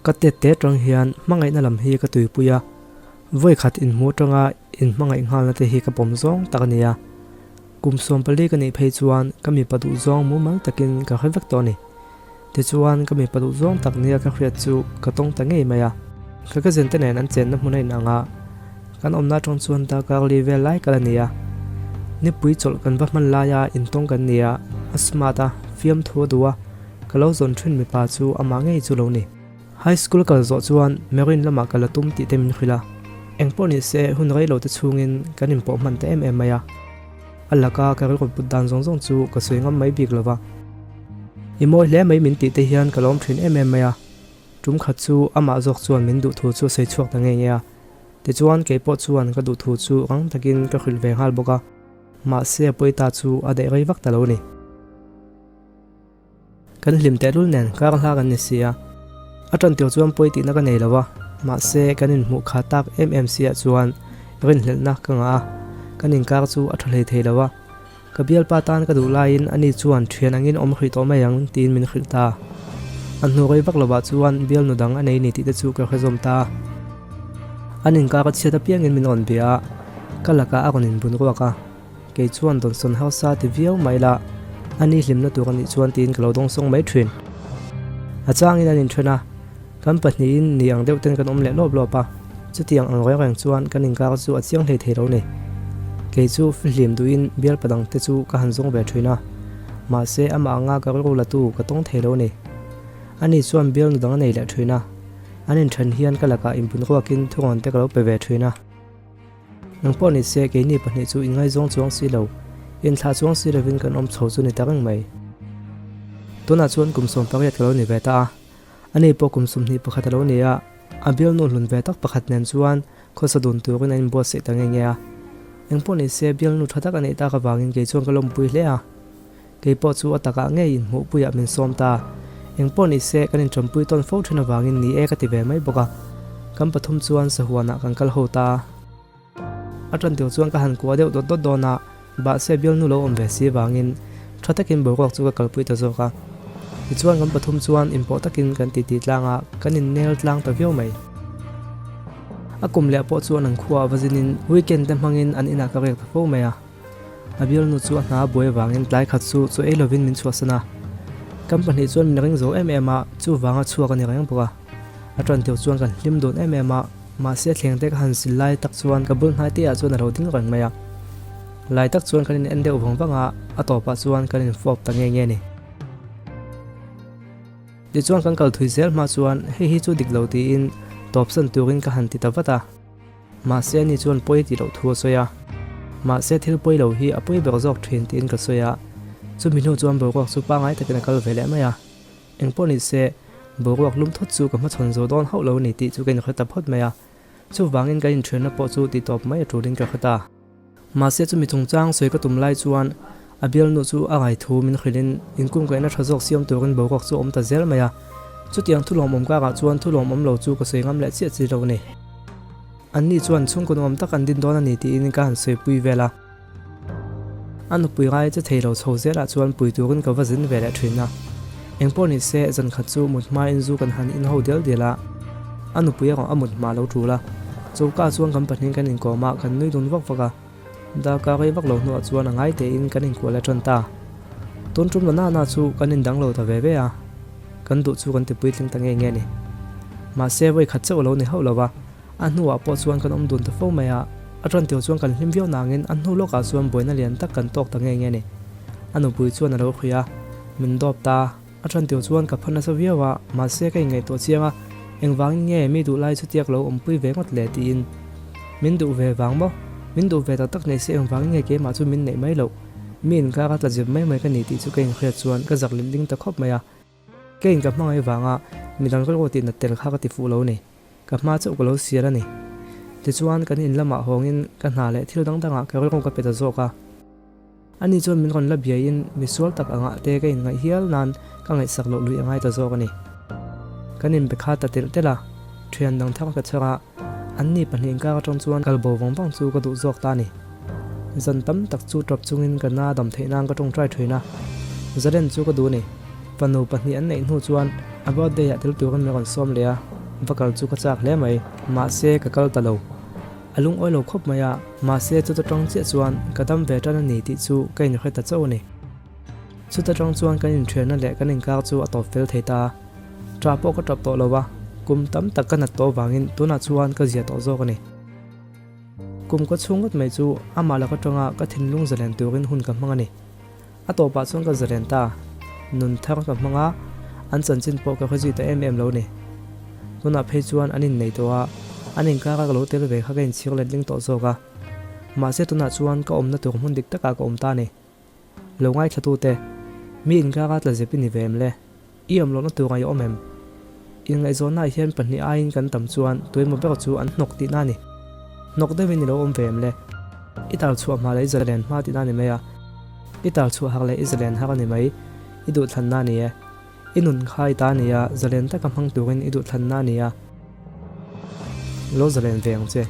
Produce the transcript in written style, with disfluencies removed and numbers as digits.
Ka tet te atang hian hmangaihna lam hi ka tuipui a, vawi khat inhmuh atanga inhmangaih nghalna te hi ka pawm zawng tak a ni a. Kum 14 ka nih phei chuan ka mipa duh zawng mumal takin ka hre vek tawh a ni. Tichuan ka mipa duh zawng tak nia ka hriat chu ka tawng ta ngei mai a. Ka cousin te nen an chenna hmun a inang a, kan awmna atang chuan darkar li vel lai kal a ni a. Nipui chawlh kan va hman laia intawng kan ni a, a smart a, fiamthu a duh a, Ka lo zawn thin mipa chu amah ngei chu lo ni. High school kal zawh chuan Marine lamah ka la tum tih te min hrilh a. Engpawh ni se hun rei lo te chhungin kan inpawh hman ta em em mai a. A laka ka rilru put dan zawng zawng chu ka sawi ngam mai bik lo va. I mawi hle mai min tih te hian ka lawm thin em em mai a. Tum khat chu amah zawk chuan min duh thu chu a sawi chhuak ta ngei ngei a. Tichuan keipawh chuan ka duh thu chu rang takin ka hrilh ve nghal bawk a. Mahse a pawi ta chu a daih rei vak ta lo ni. Kan hlim tehlul nen kar hla kan ni si a, a tan tir chuan pawi tihna ka nei lo a, mahse kan inhmuh kha tak em em siah chuan rinhlelhna ka ngah a, kan inkar chu a tha hlei thei lo a, ka bialpa tan ka duh laiin ani chuan thian angin awm hrih tawh mai ang tiin min hrilh ta. A hnu rei vak lovah chuan bialnu dang a nei ni tih te chu ka hre zawm ta. An inkar a chhiat apiangin min rawn bia a, ka lakah a rawn inbun ruak a. Kei chuan dawnsawn hausa ti viau mai la, a ni hlimna tur a nih chuan tiin ka lo dawngsawng mai thin. A changin an inthen a, kan pahnihin ni ang deuh ten kan awm leh lawp lawp a, chutiang ang reng reng chuan kan inkar chu a chiang hlei thei lo ni. Kei chu fihlim duhin bialpa dang te chu ka han zawng ve thin a, mahse amah anga ka rilru la tu ka tawng thei lo ni. Ani chuan bialnu dang a nei leh thin a, an inthen hian ka lakah inbun ruakin thurawn te ka lo pe ve thin a. Nang pawh ni se, keini pahnih chu inngaizawng chuang si lo, inthlah chuang si lovin kan awm chho chu ni ta reng mai. Tunah chuan kum 18 ka lo ni ve ta a, ani pawh kum 21 a lo ni a, a bialnu hlun ve tak pakhat nen chuan khawsa dun turin an inbuatsaih ta nge nge a. Eng pawh ni se, bialnu tha tak a neih tak avangin kei chuan ka lawmpui hle a. Kei pawh chu a takah ngei inhmuhpuiah min sawm ta. Eng pawh ni se, kan inṭawmpui tawn fo ṭhin avangin ni e ka ti ve mai bawk a. Kan pathum chuan sahuanah kan kal ho ta. A ṭan tir chuan ka han kuah deuh dawt dawt dawn a, mahse bialnu lo awm ve si vangin ṭha takin boruak chu ka kalpui ta zawk a. Tichuan kan pathum chuan inpawh takin kan titi tlang a, kan innel tlang ta viau mai. A kum leh pawh chuan an khuaah va zinin weekend te hmangin an inah ka riak ta fo mai a. A bialnu chu a hna a buai avangin tlai khat chu chaw ei lovin min chhuahsan a. Kan pahnih chuan min ring zo em em a, chuvanga chhuak a ni reng bawk a. A tan tir chuan kan hlim dun em em a, mahse thleng te ka han sil lai tak chuan ka bul hnai te ah chuan a lo ding reng mai a. Lai tak chuan kan in en deuh vang vang a, a tawpah chuan kan in fawp ta nge nge a ni. Tichuan kan kal thui zel hma chuan hei hi chu dik lo tiin tawpsan turin ka han ti ta vat a. Mahse ani chuan pawi tih loh thu a sawi a. Mahse thil pawi lo hi a pawi ber zawk thin tiin ka sawi a. Chumi hnu chuan boruak chu pangngai takin a kal ve leh mai a. Engpawh ni se, boruak lum thut chu ka hmachhawn zo dawn hauh lo a ni tih chu ka inhre ta phawt mai a. Chuvangin kan inthianna pawh chu tih tawp mai a tulin ka hre ta. Mahse chumi chungchang sawi ka tum lai chuan a bialnu chu a ngaithu min hrilhin inkungkaihna tha zawk siam turin boruak chu a awm ta zel mai a. Chutiang thulawmawm karah chuan thulawmawm lo chu ka sawi ngam leh chiah chi lo a ni. Anni chuan chhungkaw nuam tak an din dawn a ni tiin ka han sawipui vel a. A nupui ngai che thei lo chho zelah chuan pui turin ka va zin ve leh thin a. Engpawh ni se zan khat chu mut hmain zu kan han in ho dial dial a. A nupui erawh a mut hma lo tul a. Choka chuan kan pahnih kan inkawm a, kan nui dun vak vak a. Darkar rei vak lo hnuah chuan a ngai tein kan inkuah leh tan ta. Tun tum la nana chu kan indang lo ta ve ve a. Kan duh chu kan ti puitling ta nge nge a ni. Mahse vawi khat chauh a lo ni hauh lo va. A hnuah pawh chuan kan awm dun ta fo mai a, a tan tir chuan kan hlim viau nangin a hnu lawkah chuan buaina lian tak kan tawk ta nge nge a ni. A nupui chuan a lo hruih a, min dawp ta. A tan tir chuan ka pha nasa viau a, mahse ka inngaihtuah chiang a, engvangin nge mi duh lai chutiak lo awmpui ve ngawt le tiin. Min duh ve vang maw? Min duh ve tak tak nei se engvangin nge keimah chu min neih mai loh? Mi inkar a tla zep mai mai ka ni tih chu ka inhriat chuan ka zak letling ta khawp mai a. Keiin ka hmangaih vanga midang rilru tih nat tel kha ka ti fuh lo ni. Ka hma chauh ka lo sial a ni. Tichuan kan in lamah hawngin ka hna leh thil dang dangah ka rilru ka pe ta zawk a. Ani chuan min rawn la biaiin misual tak angah te ka inngaih hial nan ka ngaihsak loh lui a ngai ta zawk a ni. Kan inbe kha ta telh telh a, thian dang thar ka chher a, anni pahnih inkar atang chuan kal bo vang vang chu ka duh zawk ta a ni. Zan tam tak chu tawp chungin ka na dam theih nan ka tawngtai thin a, Zaren chu ka duh a ni. Fanu pahnih an neih hnu chuan. A birthday ah tel turin min rawn sawm leh a, va kal chu ka chak hle mai. Mahse ka kal ta lo. A lungawi lo khawp mai a, mahse chuta tang chiah chuan ka dam ve tan a ni tih chu ka inhre ta chauh a ni. Chuta tang chuan kan inthianna leh kan inkar chu a tawp fel thei ta. Ṭah pawh ka ṭap tawh lo a, kum tam tak ka nat tawh vangin tunah chuan ka zia tawh zawk a ni. Kum ka chhung ngawt mai chu amah laka tanga ka thinlung zalen turin hun ka hmang a ni. A tawpah chuan ka zalen ta. Nun thar ka hmang a, an chanchin pawh ka hre zui ta em em lo ni. Tunah phei chuan an innei tawh a, an inkara ka lo tel ve kha ka inchhir letling tawh zawk a. Mahse tunah chuan ka awmna tur hmun dik takah ka awm ta a ni. Lo ngaithlatute, mi inkara tla zep i ni ve em le? I awm lohna tur a i awm em? Inngaihzawnnaah hian pahnih aiin kan tam chuan tuemaw ber chu an hnawk tihna a ni. Hnawk deuhin i lo awm ve em le? I tar chhuah hma leh i zalen hma tihna a ni mai a. I tar chhuah har leh i zalen har a ni mai. I duhthlanna a ni e. I nun kha i ta a ni a, zalen taka hmang turin i duhthlanna a ni a. Lo zalen ve ang che.